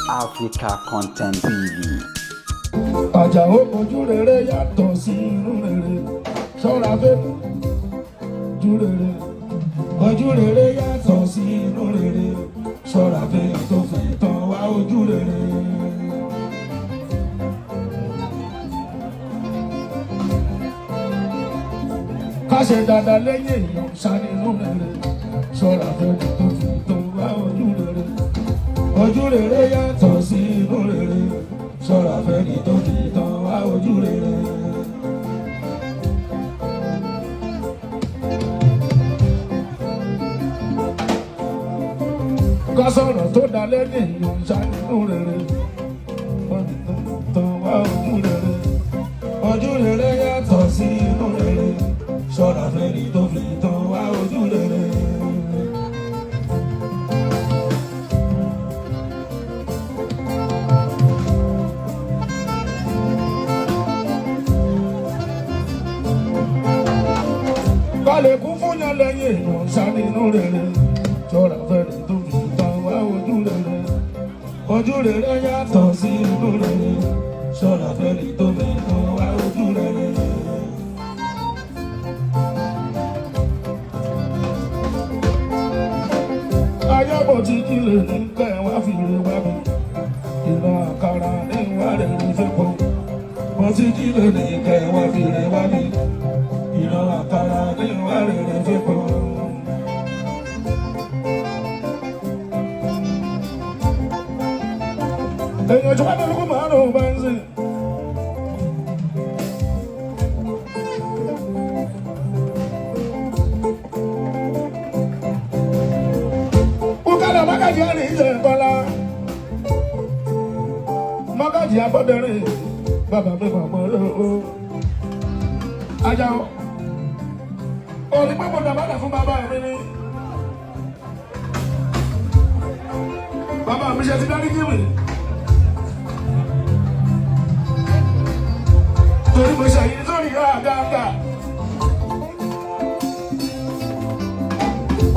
Africa Content TV. Àjàó, ojú rere yàtọ̀ sí inú rere, ṣọ́ra fẹ́ ojú rere. Ojú rere yàtọ̀ sí inú rere, ṣọ́ra fẹ́ tó fi tán wá ojú rere. Ká ṣe dáadáa lẹ́yìn èèyàn ṣá nínú rere, ṣọ́ra fẹ́ tó fi tán wá ojú rere. Ojú rere yàtọ̀ sí inú rere, ṣọ́ra fẹ́ni tó fi tán wá ojú rere. Ká sọ̀rọ̀ tó dá lẹ́yìn èèyàn ṣá nínú rere, fẹ́ni tó fi tán wá ojú rere. Ojú rere yàtọ̀ sí inú rere, ṣọ́ra fẹ́ni tó fi tán wá ojú rere. Balẹ̀ kún fún yàn lẹ́yìn èèyàn ṣá nínú rere, ṣọ́ra fẹ́ni tó fi tán wá ojú rere. Ojú rere yàtọ̀ sí inú rere, ṣọ́ra fẹ́ni tó fi tán wá ojú rere. Ayọ́bọ̀ tí kí lè ní kẹ́ wá fi rè wá mi, ìran àkàrà ní wá rẹ̀ rí fẹ́ pọ̀. Mo ti kí lè ní kẹ́ wá fi rè wá mi, ìran àkàrà ní wá rẹ̀ rí fẹ́ pọ̀. Èèyàn tí wọ́n ní olùkọ́ márùn-ún bá ń sìn. Bukala Magaji àrìn ìjẹ Bọ́lá. Magaji Abọ́dẹ̀rìn, bàbá mi màmá rẹ̀ o. Ajáò. Orí pé mo dàbàdà fún bàbá mi ni. Bàbá mi ṣe ti dárí jì mí. Torí mo ṣàyí sórí àgàgà.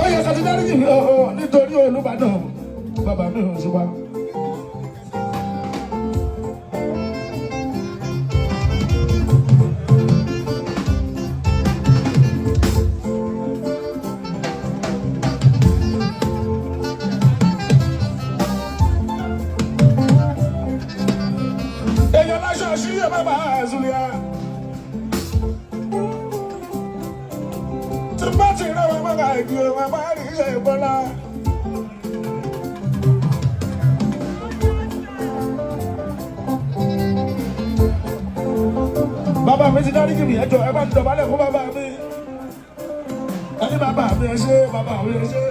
Ó yẹ ká ti dárí jì mí o nítorí Olúbàdàn bàbá mi ò ṣùgbọ́n. Èèyàn láṣọ àṣírí ẹ̀ bàbá Zulia. Tí bá ti rán wọn mọ́ka ìdí wọn bá rí iṣẹ́ ìbọ́lá. Bàbá mi ti dárí jìnnì, ẹjọ́ ẹ bá ti dọ̀bálẹ̀ fún bàbá mi. Ẹni bàbá mi ẹ ṣé, bàbá mi ẹ ṣé.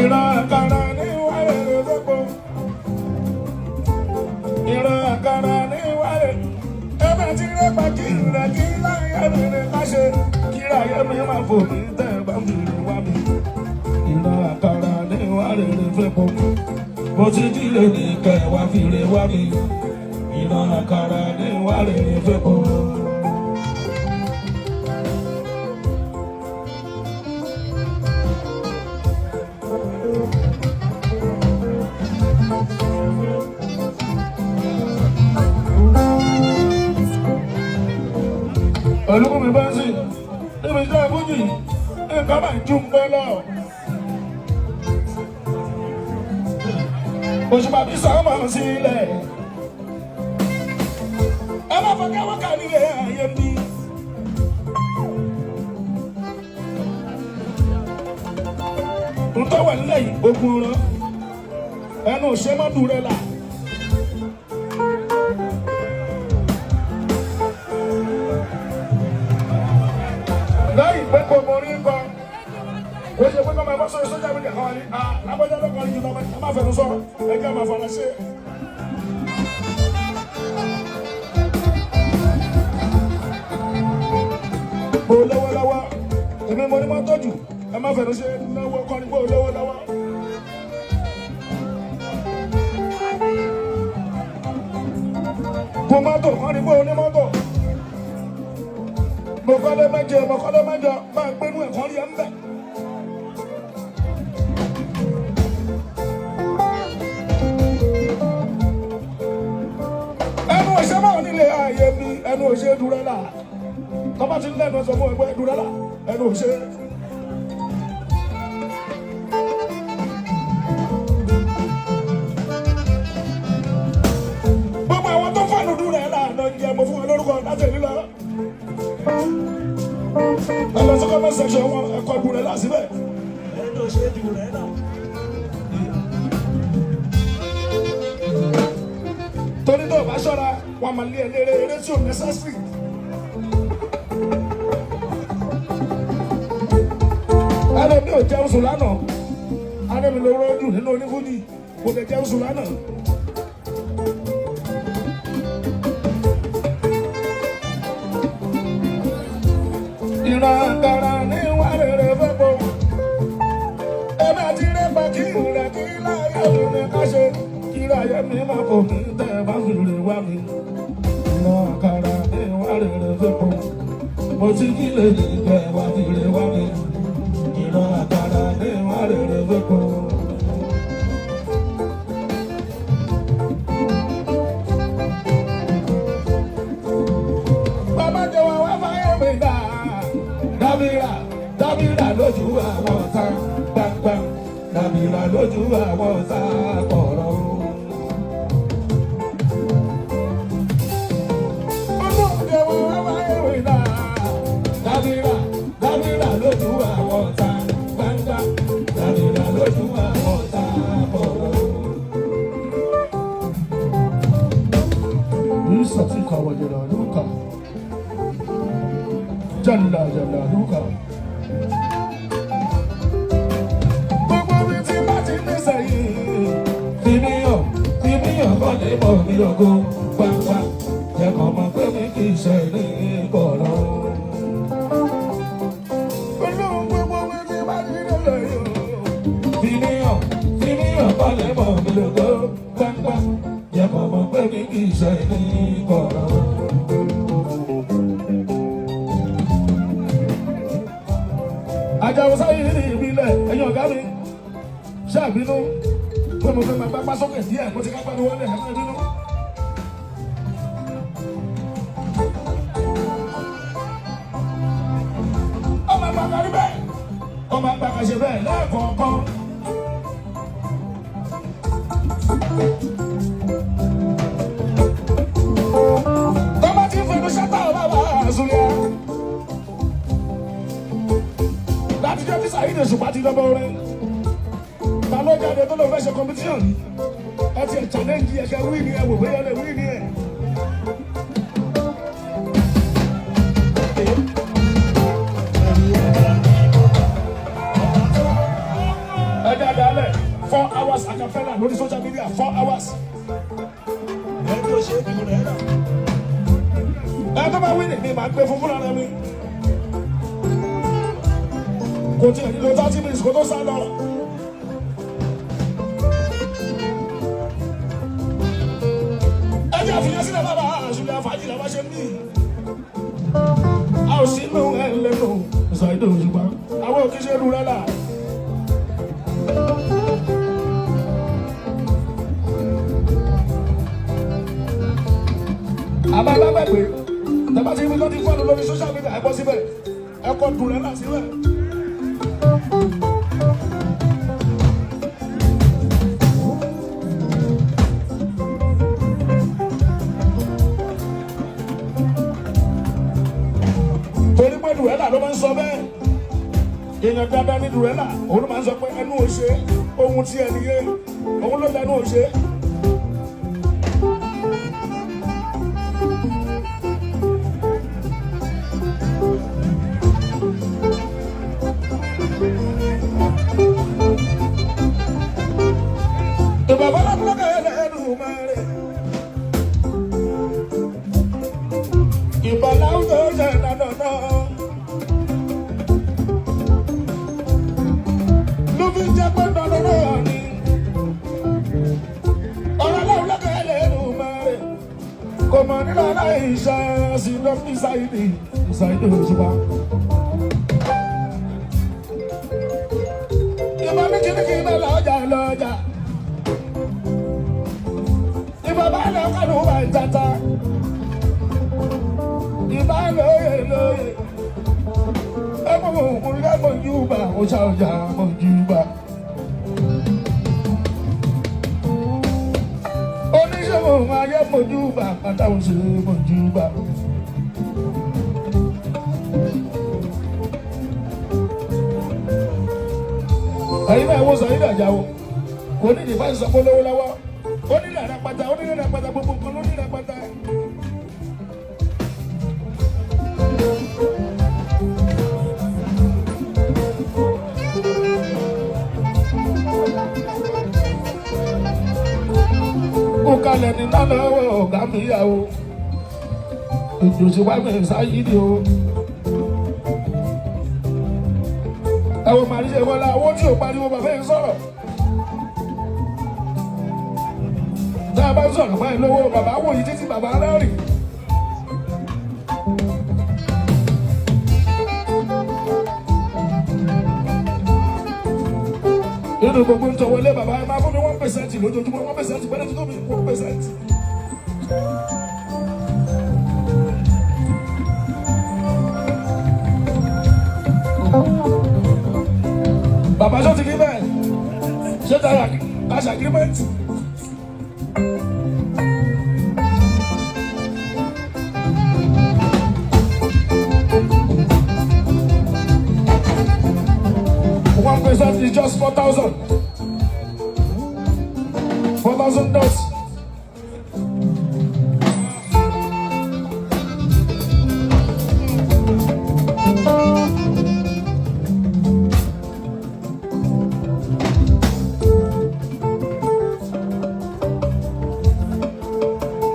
Ìran àkàrà ní wáyé lọ́gbọ̀n. Ìran àkàrà ní wáyé. Ẹ bá ti rẹ́pà kí ìrẹ̀ kí láyé mi ní ká ṣe. Kí láyé mi máa fò mí tẹ́ ẹ bá ń bèrè wá mi. Ìran àkàrà ní wáyé lè fẹ́ pọ̀. Mo ti jílé ní kẹ́ wá fi rè wá mi. Ìran àkàrà ní wáyé lè fẹ́ pọ̀. Olúkúmi bá ń sìn níbi iṣẹ́ fújì, nǹkan máa ń jú ń bọ́ lọ. Òṣùpá bí sọ́mọ̀ sílẹ̀. Ẹ má fọkẹ́ wọ́kà nílé ayé mi. Ntọ́ wà nílẹ̀ yìí, ogun rán. Ẹnu ṣe mọ́dù rẹ̀ là. Lẹ́yìn pé kò mọ orí ń kọ, kò ṣe pé kọ́ máa bọ́ sórí social media kan wá ní à lágbájá lọ́kàn ní jùlọ, ẹ má fẹnu sọ, ẹ jẹ́ máa fara ṣe. Mo lọ́wọ́lọ́wọ́, èmi mo ní mọ́ tọ́jú, ẹ má fẹnu ṣe náwó kọ́ni pé ó lọ́wọ́lọ́wọ́. Kò mọ́tò kọ́ni pé ó ní mọ́tò. Mo kọ́lé mẹ́jọ, mo kọ́lé mẹ́jọ, máa gbénú ẹ̀kọ́ rí ẹ ń bẹ̀. Ẹnu òṣè máa nílé ààyè mi, ẹnu òṣè dúrẹ́là. Tọ́ba ti lẹ́nu sọ fún ẹgbẹ́ dúrẹ́là, ẹnu òṣè. Gbogbo àwọn tó fọ́nù dúrẹ́là lọ jẹ mo fún wọn lórúkọ láti èmi lọ. Ẹ lọ sí comment section wọn, ẹ̀kọ́ dúrẹ́là síbẹ̀. Ẹnu ṣe dùrẹ́là. Torí tó o bá ṣọ́ra, wọn máa lé ẹ léré eré tí ò necessary. Ẹni mi ò jẹun sùn lánàá, ẹni mi ló rọ́ọ̀dù nínú onífújì, kò lè jẹun sùn lánàá. Ìran àkàrà ní wà rere fẹ́ bọ̀. Ẹ bá ti rẹ́ pa kí rẹ̀ kí láyé mi ní ká ṣe. Kí láyé mi máa fò mí tẹ́ ẹ bá fi rè wá mi. Ìran àkàrà ní wà rere fẹ́ bọ̀. Mo ti kí lè ní kẹ́ ẹ wá fi rè wá mi. Ìran àkàrà ní wà rere fẹ́ bọ̀. Bàbá jẹ́ wá wá fáyé mi dá. Dábìrà, dábìrà lójú àwọn ọ̀tá gbangba. Dábìrà lójú àwọn ọ̀tá kọ̀ọ̀rọ̀. Ọlọ́run jẹ́ wá wá fáyé mi dá. Dábìrà, dábìrà lójú àwọn ọ̀tá gbangba. Dábìrà lójú àwọn ọ̀tá kọ̀ọ̀rọ̀. Yusuf wajalaluka jalla jalaluka. Gbogbo mi ti bá ti ní sẹ́yìn. Fi mí hàn kọ́ lè mọ̀ mí lógo gbangba. Jẹ́ kàn mọ̀ pé mi kì í ṣe ní kọ̀rọ̀. Olóhùn gbogbo mi ti bá ti ní sẹ́yìn. Fi mí hàn kọ́ lè mọ̀ mí lógo gbangba. Jẹ́ kàn mọ̀ pé mi kì í ṣe ní kọ̀rọ̀. Àjàwò sáyé ní ìbílẹ̀ ẹ̀yin ọ̀gá mi ṣàbínú pé mo fẹ́ máa gbápá sókè díẹ̀ mo ti kápá ní wọlé ẹ̀ máa bínú. Ọmọ àgbà kan rí bẹ́ẹ̀, ọmọ àgbà kan ṣe bẹ́ẹ̀ lẹ́ẹ̀kọ̀ọ̀kan. Tọ́ba ti fẹnu ṣátà bàbá àzùlẹ̀ láti jẹ́ tí Saheed Òṣùpá ti dọ́gbọ́n orin ta ló jáde tó ló fẹ́ ṣe competition yìí ẹ ti ẹ̀ challenge ẹ kẹ wí ni ẹ wò bóyá ẹ lè wí ni ẹ. Ẹ dáadáa lẹ̀ 4 hours acapella lórí social media, 4 hours. Ẹnu ṣe dùrẹ́là. Ẹ tó bá wí ni mi máa gbé fún fúnra rẹ mi. Kò tiẹ̀ nílò 30 minutes kó tó sá lọ. Ẹ jẹ́ àfihàn sílẹ̀ bàbá àṣùlẹ̀ àfàjì làwọn ṣe ń bí. A ò sí inú ẹ̀ lẹ́nu Saheed Òṣùpá. Àwọn òkè ṣe rúra là. Àmọ́ ẹ bá gbàgbé, tẹ́bá ti rí lọ́dún fọ́ọ̀nù lórí social media, ẹ bọ́ síbẹ̀, ẹ kọ́ dùn rẹ̀ là síbẹ̀. Torí pé dùrẹ́là ló máa ń sọ bẹ́ẹ̀, èèyàn dáadáa ní dùrẹ́là, òun ló máa ń sọ pé ẹnu ò ṣe ohun tí ẹni yé, òun ló lẹnu ò ṣe. Ìbàbá lábúlọ́kà ẹlẹ́nu máa rẹ̀. Ìbàlá ń tó ṣe dandandan. Ló fi jẹ́ pé dandandan ni. ó ṣàjà mọ̀júbà. Oníṣòwò ayé mọ̀júbà àtàwọn ṣe mọ̀júbà. Ẹ̀yin náà wo Saheed Àjàó, kò ní ìdìbò àìsàn lówó lọ́wọ́, ó nílẹ̀ rẹpẹtẹ, ó nílẹ̀ rẹpẹtẹ, gbogbo nǹkan ló ní rẹpẹtẹ. Kó kalẹ̀ ní lọ́wọ́ ọ̀gá mi yà o, ìjòsí wá mi Saheed o. Ẹ̀wọ̀n màrí ṣe wọlé owó tí ò pariwo bàbá yẹn sọ̀rọ̀. Tá a bá ń sọ̀rọ̀ báyìí lówó bàbá wò yìí títí bàbá rẹ́rìn. Nínú gbogbo ń tọwọlé bàbá ẹ máa fún mi 1% lójoojúmọ́, 1% pẹ́lẹ́ tó mi 1%. Bàbá sọ ti rí bẹ́ẹ̀, ṣé táyà cash agreement? 1% is just 4,000. 4,000 dots.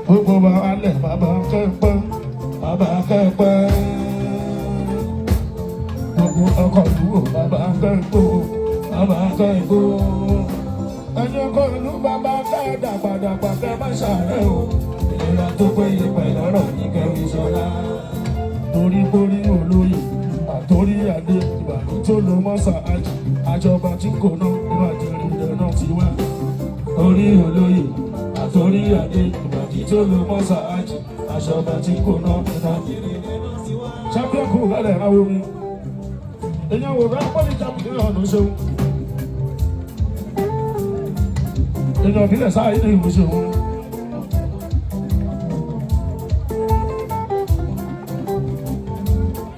Gbogbo wa alẹ̀ bàbá kẹ́pẹ́, bàbá kẹ́pẹ́. Gbogbo ọkọ̀ ìlú ò bàbá kẹ́pẹ́, bàbá kẹ́pẹ́. Ẹni ọkọ̀ ìlú bàbá kẹ́ dàgbàdàgbà kẹ́ má ṣàárẹ̀ o. Ìlera tó péye pẹ̀lú ọ̀rọ̀ ní kẹ́rin sọ́lá. Torí borí olóyè àtórí adé ìbàdí tó lọ mọ́sà àjì àjọba tí kò ná inú àjẹrí ilẹ̀ náà ti wá. Orí olóyè àtórí adé ìbàdí tó lọ mọ́sà àjì àjọba tí kò ná inú àjẹrí ilẹ̀ náà ti wá. Champion kù lálẹ́ ìràwọ̀ mi. Èèyàn wò rẹ́ pọ́lì champion ọ̀nà ṣeun. Èèyàn ìbílẹ̀ sáà ilé ìwé ṣeun.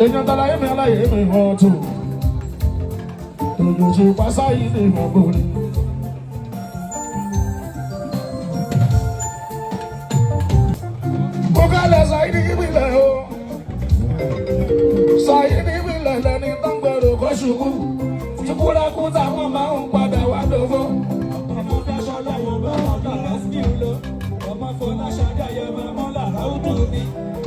Èèyàn tala èmi aláyè èmi wọ́n tó. Èèyàn ṣe pàṣẹ ilé ìwọ̀n borí. Mo kálẹ̀ Saheed ìbílẹ̀ o. Saheed ìbílẹ̀ lẹni tó ń gbèrò kó ṣubú. Tukúrakú táwọn máa ń padà wá dòfo. Ọmọ Fáṣọlá yóò bá ọ̀gá Rásíkìú lọ. Ọmọ Fọláṣadé Ayọ̀bá Mọ́lá Ráúdù ni.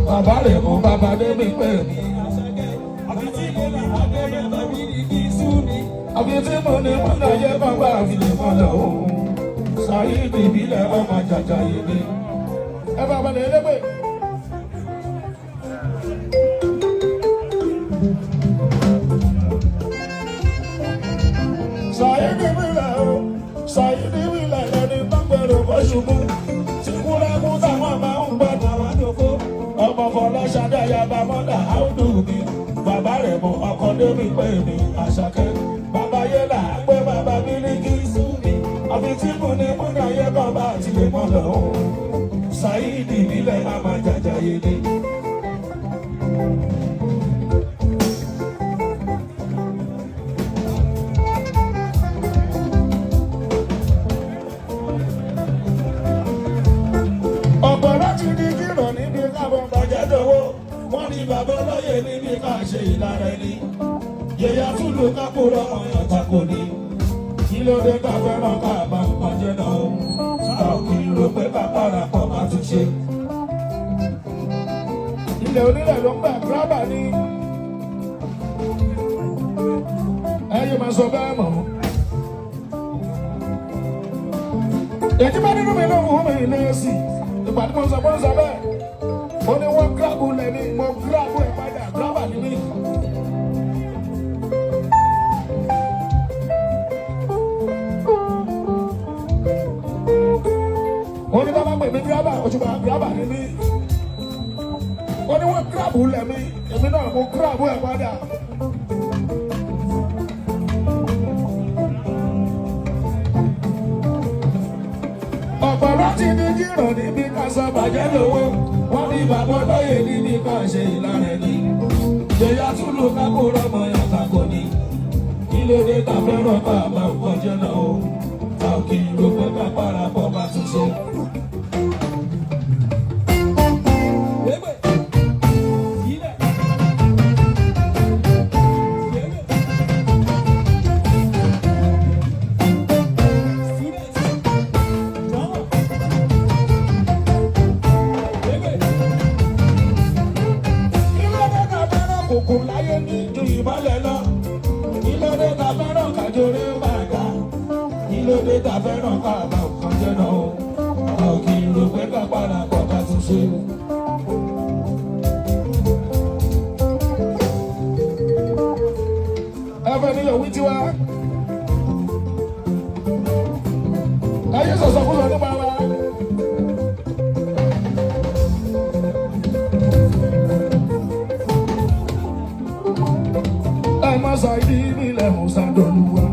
Bàbá rẹ̀ mú bàbá débi pé mi. Àṣàkẹ́ àbí tí mo là abẹ́rẹ́ bàbí ní kí sú ni. Àbí tí mo ní mọ́nà yẹ bàbá mi lè mọ́nà òun. Saheed ìbílẹ̀ ọmọ jàjà yìí ni. Ẹ bá balẹ̀ ẹlẹ́gbẹ̀. Saheed ìbílẹ̀ o, Saheed ìbílẹ̀ lẹni tó ń gbèrò kó ṣubú. Tí kúrẹ́kú táwọn máa ń gbọ́dọ̀ Àwa dòfo. ọmọ Fọláṣadé ayaba mọ́dà áùdù mi. Bàbá rẹ̀ mú ọkọ débi pé mi Àṣàkẹ́. Bàbá yẹlà pé bàbá Bílíkì Sú ni. àfi tí mo ní múnà yẹ bàbá àti lè mọ́ lọ. Saheed ìbílẹ̀ àmà jàjà yé ni. Ọ̀pọ̀ láti di kírọ̀ níbi káàbọ̀ bàjẹ́ dọ̀wọ́. Wọ́n ní bàbá ọlọ́yè níbi ká ṣe ìlara ẹni. Yẹ̀yà túlù kápòrọ̀ ọ̀yàn tako ni. Kí ló dé ká fẹ́ràn ká bá ń pàjẹ́ náà? Sáà kì í rò pé bàbá rà pọ̀ máa tún ṣe. Ilẹ̀ onílẹ̀ ló ń gbà gírábà ní. Ẹyẹ máa sọ bẹ́ẹ̀ mọ̀. Èyí bá nínú mi ló wù mí lé sí. Ìpàdé mo sọ fún sọ bẹ́ẹ̀. Ó ní wọ́n gíráàbù lẹ́ni, mo gíráàbù ẹ̀ padà, gírábà ní mí. Ó ní bàbá pè mí gírábà, òṣùpá gírábà ní mí. Ó ní wọ́n gíráàbù lẹ́mí, èmi náà mo gíráàbù ẹ̀ padà. ti di jìrọ̀ níbi ká sọ bàjẹ́ lówó. Wọ́n ní bàbá olóyè níbi ká ṣe ìlànà ẹni. Jẹ̀yà túlù kákó rọmọ yàtà kò ní. Kí ló dé ta fẹ́ràn bá a máa ń kọjá náà o? Ta ò kì í rò pé ká parapọ̀ ká tún ṣe. Wéwè. Sílẹ̀. Wéwè. Students. Jọ̀wọ́. Wéwè. Kí ló dé ta fẹ́ràn kòkò láyé ní ju ìmọ́lẹ̀ lọ? Kí ló dé ta fẹ́ràn kàjọrẹ́ bàgà? Kí ló dé ta fẹ́ràn ká bá nǹkan jẹ́ náà o? A ò kì í rò pé ká parapọ̀ ká tún ṣe. Ẹ fẹ́ nílò wí tiwa. Ayé sọ̀sọ̀ kúrò nípa wa. Ẹ má sọ ìdí nílẹ̀ Musa dolúwa.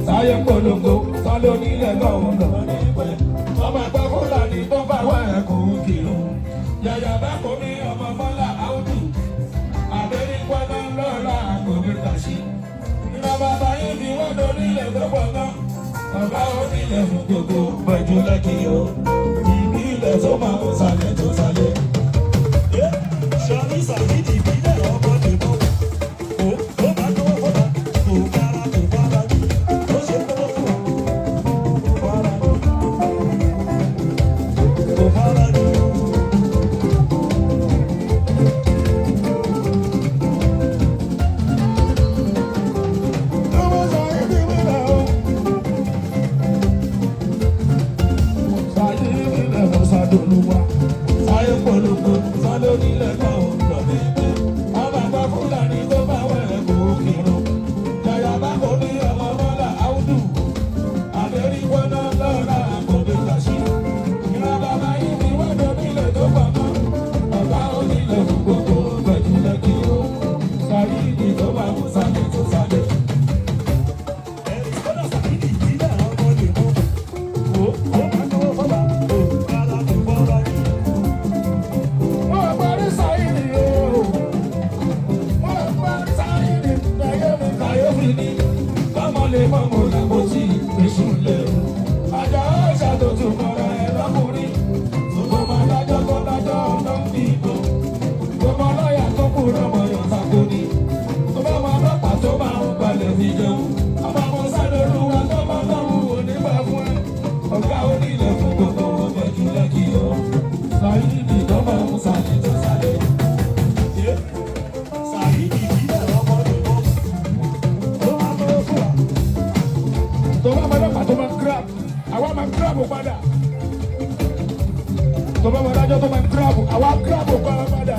Táyé ń polongo, sálé onílẹ̀ náà ń lọ ní pẹ́. Ọmọ ẹgbẹ́ Fúlàní tó bá wà ẹ̀kún kìlú. Yàyà bá kò ní ọmọ Bọ́lá Áúdù. Àbẹ̀rí pọ́nà lọ́la kò ní tàṣí. Ìran bàbá yín fi wọ́n donílẹ̀ tó pọ̀ náà. Bàbá onílẹ̀ fún gbogbo pẹ̀jú lẹ́kì o. Ìbílẹ̀ tó máa ń sálẹ̀ tó sálẹ̀. Ṣọlí Sàhídì ìbílẹ̀ ọmọ nìbọn. Ó bá náwó fọ́nà, kò kára kò bára jù. Ó ṣe náwó fún wa. Kò bára jù. Kò bára jù. Ọmọ sọ ìdí nílẹ̀ o. Sọ ìdí nílẹ̀ Musa dolúwa. Táyé ń polongo, sálé onílẹ̀ náà ń lọ ní pẹ́. Ọmọ ẹgbẹ́ Fúlàní tó bá wà ẹ̀kún kìlú. Yàyà bá kò ní ọmọ Bọ́lá Áúdù. Àbẹ̀rí pọ́nà lọ́la kò ní tàṣí. Ìran bàbá yín fi wọ́n donílẹ̀ tó pọ̀ náà. Bàbá onílẹ̀ fún gbogbo pẹ̀jú lẹ́kì o. Sàyídì tó máa ń sálẹ̀ tó sálẹ̀. Ẹ̀rìsọ́dà Sàhídì ìbílẹ̀ ọmọ nìbọn. Ó bá náwó fọ́nà, kò kára kò bára jù. Wọ́n parí sáyìnì o. Wọ́n parí sáyìnì láyé mi Kàyéfì ni bámọ lè mọ̀mọ́ làbòsí èṣù lè o. Àjà ọ̀ṣà tó tún mọ́ra ẹ̀ lọ́kùnrin. Ṣùgbọ́n máa dájọ́ tó dájọ́ ọ̀nà ń fi ìbò. Gbogbo ọlọ́yà tó kù rọmọ yàn sàkó ni. Tó bá máa lọ́pàá tó máa ń balẹ̀ fi jẹun. Àbámọ̀ sádọ́lúwa tó bá lọ́rùn onígbà fún ẹ. Ọ̀gá onílẹ̀ fún gbogbo ọ̀gbẹ́jú lẹ́kì o. Sàyídì tó máa ń sàlẹ̀ tó sàlẹ̀. Sàhídì ìbílẹ̀ ọmọ nìbọn. Ó bá náwó fún wa. Tó bá máa lọ́pàá tó máa grab, àwa máa grab padà. Tó bá máa dájọ́ tó máa grab, àwa grab padà.